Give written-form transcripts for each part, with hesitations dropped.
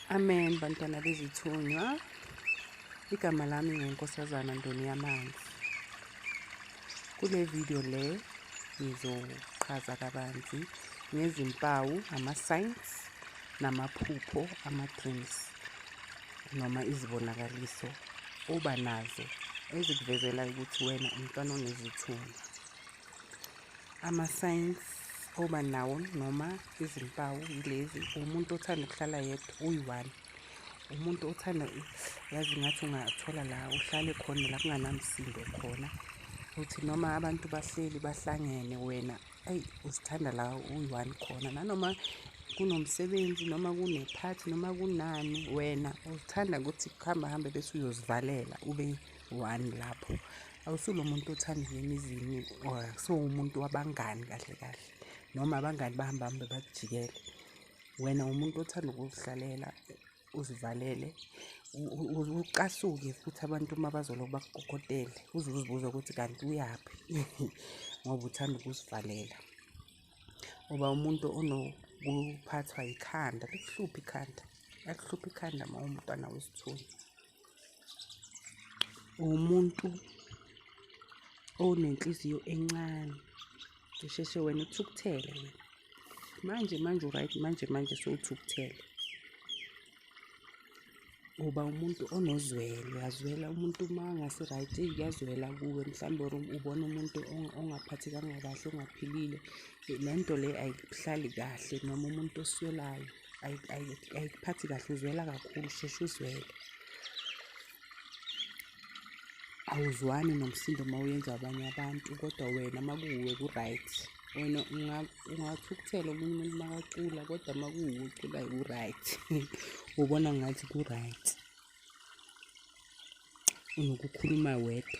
Amen bantwana bezithunywa. Igama lami nguNkosazana Ndoniyamanzi. Kule video le ngizochaza kabanzi ngezimpawu, ama-signs namaphupho, ama-dreams noma izibonakaliso oba nazo ezikuvezela ukuthi wena umntwana onezithunywa. Ama-signs oba nawo noma izimpawu yilezi: umuntu othanda ukuhlala yedwa, uyi-one. Umuntu othanda, yazi ngathi ungathola la uhlale khona la kunganamsindo khona. Uthi noma abantu bahleli bahlangene, wena eyi uzithanda la uyi-one khona. Nanoma kunomsebenzi noma kunephathi noma kunani, wena uthanda ukuthi kuhamba hambe bese uyozivalela ube one lapho. Awusulo muntu othanda ukuya emizini, or akusiwo umuntu wabangani kahle kahle, noma abangani bahamba hambe bakujikele. Wena umuntu othanda ukuzihlalela uzivalele, ucasuke futhi abantu uma bazolokhu bakukokotele, uze uzibuze ukuthi kanti uyaphi ngoba uthanda ukuzivalela. Uba umuntu onokuphathwa yikhanda, likuhluphe ikhanda, liyakuhlupha ikhanda uma uwumntwana wesithunywa. Uwumuntu onenhliziyo encane, usheshe wena uthukuthele wena. Manje manje u-right, manje manje sewuthukuthele. Uba umuntu onozwelo, uyazwela umuntu uma angasi-right, kuyazwela kuwe. Mhlawumbe or ubona umuntu ongaphathekanga kahle, ongaphilile, le nto le ayikuhlali kahle, noma umuntu oswelayo ayikuphathi kahle, uzwela kakhulu, usheshe uzwele. Awuzwani nomsindo uma uyenza abanye abantu, kodwa wena uma kuwuwe ku-right. Wena ungathukuthela omunye umuntu makacula, kodwa uma kuwuwe oculayo ku-right. Ubona ngathi ku-right. Unokukhuluma wedwa.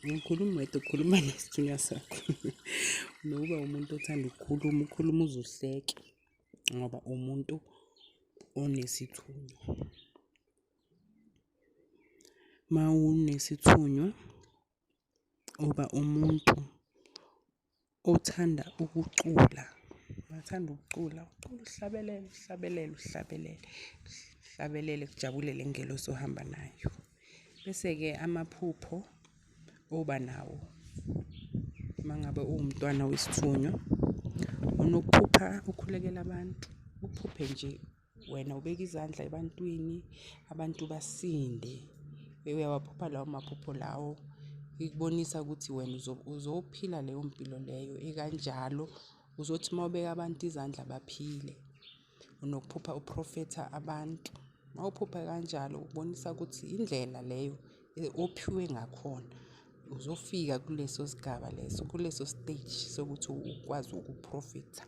Ungakhulumi wedwa, ukhuluma nesithunywa sakho. Unokuba umuntu othanda ukukhuluma, ukhuluma uze uhleke ngoba umuntu onesithunywa. Uma unesithunywa uba umuntu othanda ukucula. Uyathanda ukucula, ucula uhlabelele, uhlabelele, uhlabelele, uhlabelele kujabule le ngelosi ohamba nayo. Bese-ke amaphupho oba nawo uma ngabe uwumntwana wesithunywa, unokuphupha ukhulekela abantu, uphuphe nje wena ubeka izandla ebantwini, abantu basinde. Uyawaphupha lawo maphupho lawo, ikubonisa ukuthi wena uzophila leyo mpilo leyo ekanjalo. Uzothi uma ubeka abantu izandla baphile. Unokuphupha uprofetha abantu. Uma uphupha kanjalo ukubonisa ukuthi indlela leyo ophiwe ngakhona. Uzofika kuleso sigaba leso, kuleso stage sokuthi ukwazi ukuprofetha.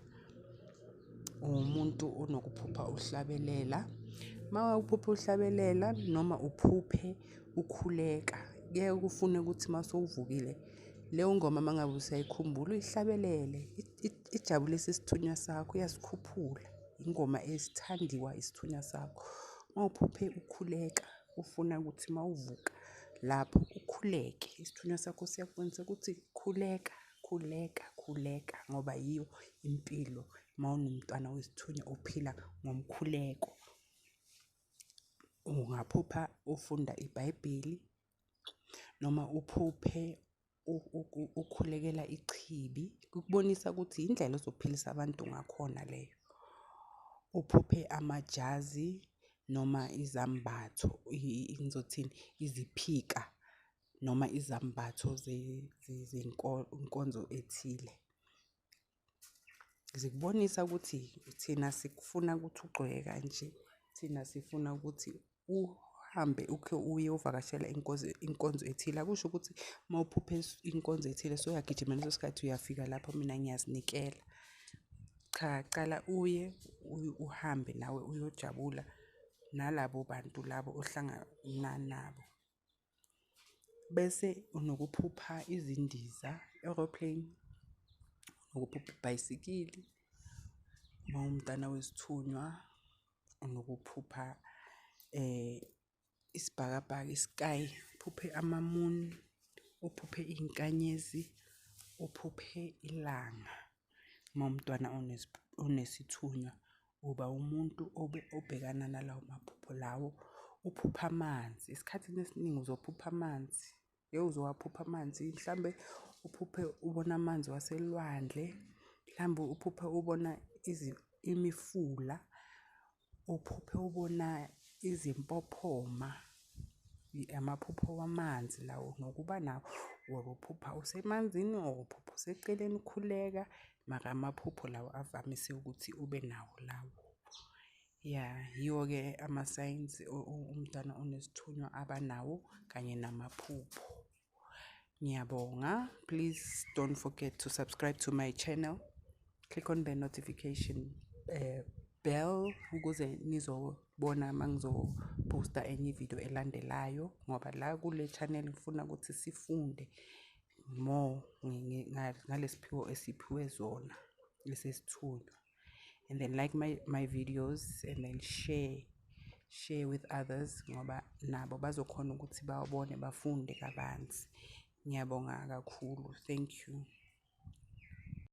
Uwumuntu onokuphupha uhlabelela. Uma uphupha uhlabelela noma uphuphe ukhuleka, kuyaye kufune ukuthi uma sewuvukile leyo ngoma uma ngabe usayikhumbula uyihlabelele, ijabulise isithunywa sakho, iyasikhuphula. Ingoma esithandiwa isithunywa sakho. Uma uphuphe ukhuleka, ufuna ukuthi uma uvuka lapho ukhuleke, isithunywa sakho siyakubonisa ukuthi khuleka, khuleka, khuleka, ngoba yiyo impilo. Uma unomntwana wesithunywa uphila ngomkhuleko. Ungaphupha ufunda iBhayibheli noma uphuphe ukhulekela ichibi, kukubonisa ukuthi indlela ozophilisa abantu ngakhona leyo. Uphuphe amajazi noma izambatho, ngizothini, iziphika noma izambatho zenkonzo ethile. Zikubonisa ukuthi thina sikufuna ukuthi ugcoke kanje, thina sifuna ukuthi uhambe ukhe uye uvakashela inkonzo ethile. Akusho ukuthi uma uphuphe inkonzo ethile sewuyagijima leso sikhathi uyafika lapho, mina ngiyazinikela. Cha, cala uye uhambe nawe uyojabula nalabo bantu labo ohlangana nabo. Bese unokuphupha izindiza, aeroplane, unokuphupha ibhayisikili. Uma uwumntwana wesithunywa unokuphupha isibhakabhaka, i-sky, uphuphe ama-moon, uphuphe iy'nkanyezi, uphuphe ilanga. Uma uwumntwana onesithunywa. Uba umuntu obhekana nalawo maphupho lawo. Uphupha amanzi, esikhathini esiningi uzophupha amanzi. Uzowaphupha amanzi, mhlambe uphuphe ubona amanzi waselwandle, mhlambe uphuphe ubona imifula, uphuphe ubona izimpophoma. Amaphupho wamanzi lawo nokuba nawo or uphupha usemanzini or uphupha useceleni ukhuleka. Mara amaphupho lawo avamise ukuthi ube nawo lawo. Ya, yiwo-ke ama-signs umntwana onesithunywa abanawo kanye namaphupho. Ngiyabonga. Please don't forget to subscribe to my channel. Click on the notification bell ukuze nizobona uma ngizophosta enye ividiyo elandelayo, ngoba la kule channel ngifuna ukuthi sifunde more ngalesiphiwo esiphiwe zona esesithunywa. And then like my videos and then share with others, ngoba nabo bazokhona ukuthi bawabone, bafunde kabanzi. Ngiyabonga kakhulu. Thank you.